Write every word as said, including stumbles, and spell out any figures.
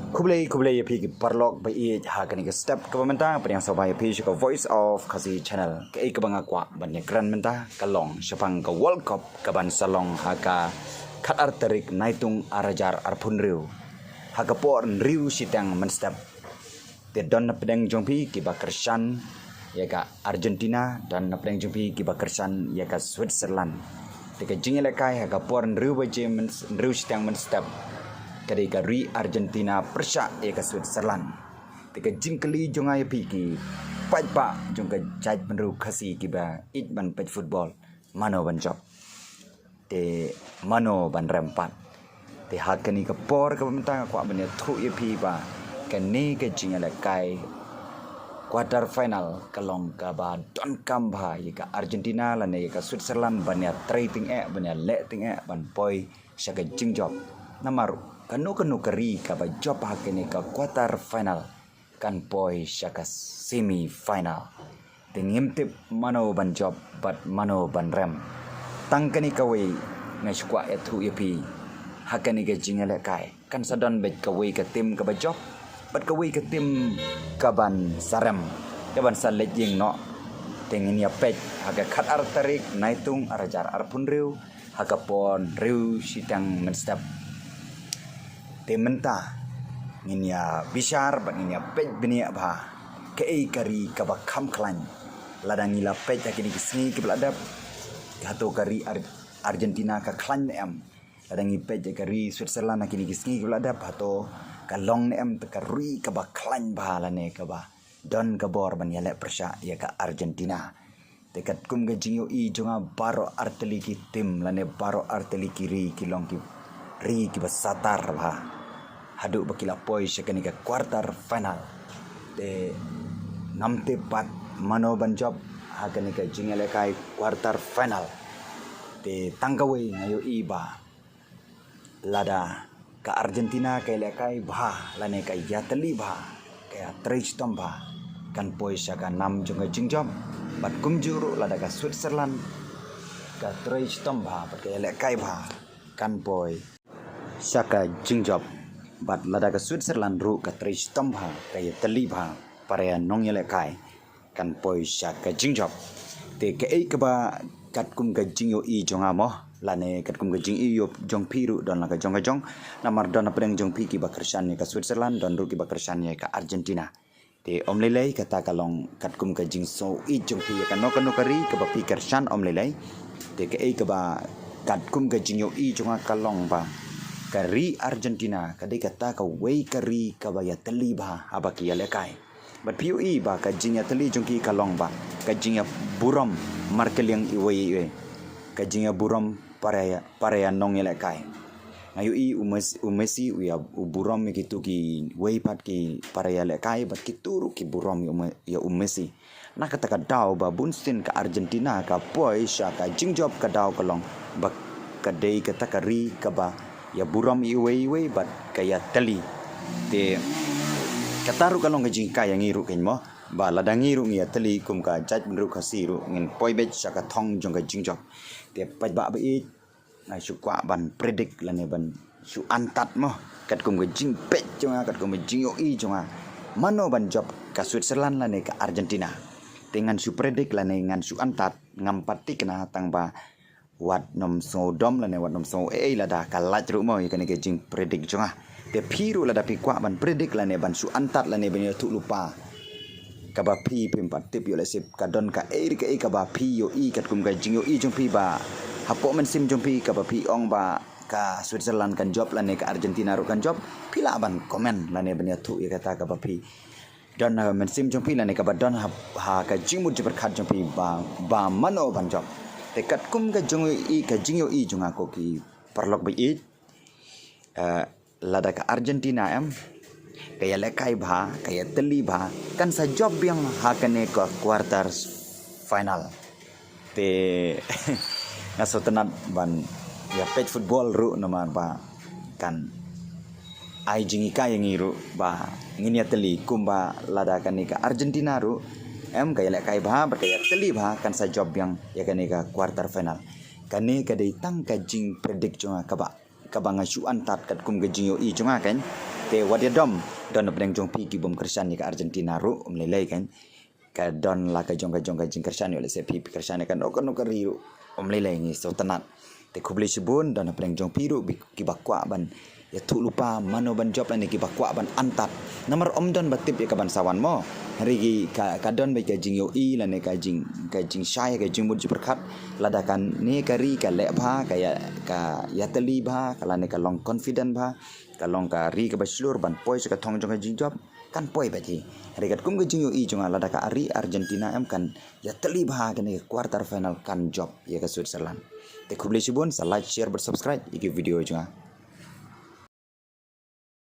Khublei khublei ïa phi ki paralok ba ïeit ha kane ka step kaba mynta, pdiang sngewbha ïa phi sha ka Voice of Khasi Channel. Kaei kaba nga kwah ban ïakren mynta ka long shaphang ka World Cup kaban sa long ha ka khatar tarik Naitung ar hajar arphew hynriew ha ka por hynriew shiteng mynstep. Te don na pdeng jong phi kiba kyrshan ïa ka Argentina, don na pdeng jong phi kiba kyrshan ïa ka Switzerland. Te ka jingïalehkai ha ka por hynriew baje myn-, hynriew shiteng mynstep ka dei ka ri Argentina pyrshah ïa ka Switzerland. Te ka jingkylli jong nga ïa phi ki paidbah jong ka jaitbynriew Khasi kiba ïeit ban peit football, mano ban jop? Te mano ban rem pat? Te ha kane ka por kaba mynta nga kwah ban ïathuh ïa phi ba kane ka jingïalehkai quarter final ka long kaba donkam bha ïa ka Argentina lane ïa ka Switzerland ban ïatrei tyngeh, ban ïaleh tyngeh ban poi sha ka jingjop. Namar kano kano ka ri kaba jop ha kane ka quarter final kan poi sha ka semi final. Te ngim tip mano ban jop bad mano ban rem. Tang kane kawei nga shu kwah ïathuh ïa phi, ha kane ka jingïalehkai kan sa don beit kawei ka tim kaba jop bad kawei ka tim kaban sa rem, kaban sa leit ïing noh. Te ngin ïa peit ha ka khatar tarik Naitung ar hajar arphew hynriew ha ka por hynriew shiteng mynstep. Te mynta ngin ïa bishar bad ngin ïa peit bniah bha kaei ka ri kaba kham khlaiñ. Lada ngi la peit ha kine ki sngi kiba la dep, hato ka ri Ar-, Argentina ka khlaiñ ne em? Lada ngi peit ha ka ri Switzerland ha kine ki sngi kiba la dep, hato ka long ne em te ka ri kaba khlaiñ bha lane kaba don ka bor ban ïaleh pyrshah ïa ka Argentina? Te katkum ka jingïohi jong nga, baroh artylli ki tim lane baroh artylli ki ri ki long ki ri kiba satar bha haduh ba ki la poi sha kane ka quarter final. Te ngam tip pat mano ban jop ha kane ka jingïalehkai quarter final. Te tang kawei nga ïohi ba lada ka Argentina ka ïalehkai bha lane ka ïatylli bha, ka ïatrei shitom bha, kan poi sha ka nam jong ka jingjop. Bad kumjuh ruh lada ka Switzerland ka trei shitom bha bad ka ïalehkai bha, kan poi sha ka jingjop. Bad lada ka Switzerland ruh ka trei shitom bha, ka ïatylli bha, para ïa nongïalehkai, kan poi sha ka jingjop. Te kaei kaba katkum ka jingïohi jong nga mo, lane katkum ka jingïohi jong phi ruh don la ka jong ka jong. Namar don hapdeng jong phi kiba kyrshan ïa ka Switzerland, don ruh kiba kyrshan ïa ka Argentina. Te ym lei lei kata ka long katkum ka jingsngewïeit jong phi ïa kano kano ka ri kaba phi kyrshan, ym lei lei. Te kaei kaba katkum ka jingïohi jong nga ka long ba ka ri Argentina ka dei kata kawei ka ri kaba ïatylli bha haba ki ïalehkai. Bad phi ïohi ba ka jingïatylli jong ki ka long ba ka jingïaburom markylliang iwei ïa iwei. Ka jingïaburom para ïa, para ïa nongïalehkai. Nga ïohi u Mes-, u Messi u ïa, u burom ïa kitu kiwei pat ki para ïalehkai bad kitu ruh ki burom ïa u Me-, ïa u Messi. Na kata ka daw ba bunsien ka Argentina ka poi sha ka jingjop, ka daw ka long ba ka dei kata ka ri kaba ïaburom iwei ïa iwei bad ka ïatylli. Te kata ruh ka long ka jinghikai ïa ngi ruh keiñ mo, ba lada ngi ruh ngi ïatylli kum ka jaitbynriew Khasi ruh ngin poi beit sha ka thong jong ka jingjop. Te paidbah ba ïeit, nga shu kwah ban predict lane ban shu antad mo, katkum ka jingpeit jong nga, katkum ka jingïohi jong nga, mano ban jop, ka Switzerland lane ka Argentina? Te ngan shu predict lane ngan shu antad, ngam pat thikna, tang ba wat nym sngewdom lane wat nym sngew ei ei lada ka lait ruh mo ïa kane ka jingpredict jong nga. Te phi ruh lada phi kwah ban predict lane ban shu antad lane ban ïathuh lypa kaba phi phim pat tip ïoh lehse ka don kaei re kaei kaba phi ïohi katkum ka jingïohi jong phi ba hapoh mynsiem jong phi kaba phi ong ba ka Switzerland kan jop lane ka Argentina ruh kan jop, phi lah ban comment lane ban ïathuh ïa kata kaba phi don ha mynsiem jong phi lane kaba don ha, ha ka jingmut jingpyrkhat jong phi ba, ba mano ban jop. Te katkum ka jingïohi, ka jingïohi jong nga ko ki paralok ba ïeit, eh, lada ka Argentina em, ka ïalehkai bha, ka ïatylli bha, kan sa jop biang ha kane ka quarter final. Te nga sngewtynnat ban ïa peit football ruh namar ba kan ai jinghikai ïa ngi ruh ba ngin ïatylli kumba lada kane ka Argentina ruh em ka ïalehkai bha bad ka ïatylli bha kan sa jop biang ïa kane ka quarter final. Kane ka dei tang ka jingpredict jong nga kaba, kaba nga shu antad katkum ka jingïohi jong nga keiñ. Te wat ïa dom, don na pdeng jong phi ki bym kyrshan ïa ka Argentina ruh, um lei lei kan. Ka don la ka jong ka jong ka jingkyrshan ïoh lehse phi phi kyrshan ïa kano kano ka ri ruh, um lei lei ngi sngewtynnat. Te khublei shibun, don na pdeng jong phi ruh kiba kwah ban ïathuh lypa mano ban jop lane kiba kwah ban antad. Namar ym don ba tip ïa ka ban sa wan mo. Hynrei ka, ka don ba ka jingïohi lane ka jing, ka jingshai ka jingmut jingpyrkhat. Lada kane ka ri ka leh bha, ka ïa, ka ïatylli bha, ka lane ka long confident bha, ka long ka ri kaba shlur ban poi sha ka thong jong ka jingjop, kan poi beit hi. Hynrei katkum ka jingïohi jong nga, lada ka ri Argentina em kan ïatylli bha ha kane ka quarter final, kan jop ïa ka Switzerland. Te khublei shibun, sa like, share bad subscribe ïa ki video jong nga.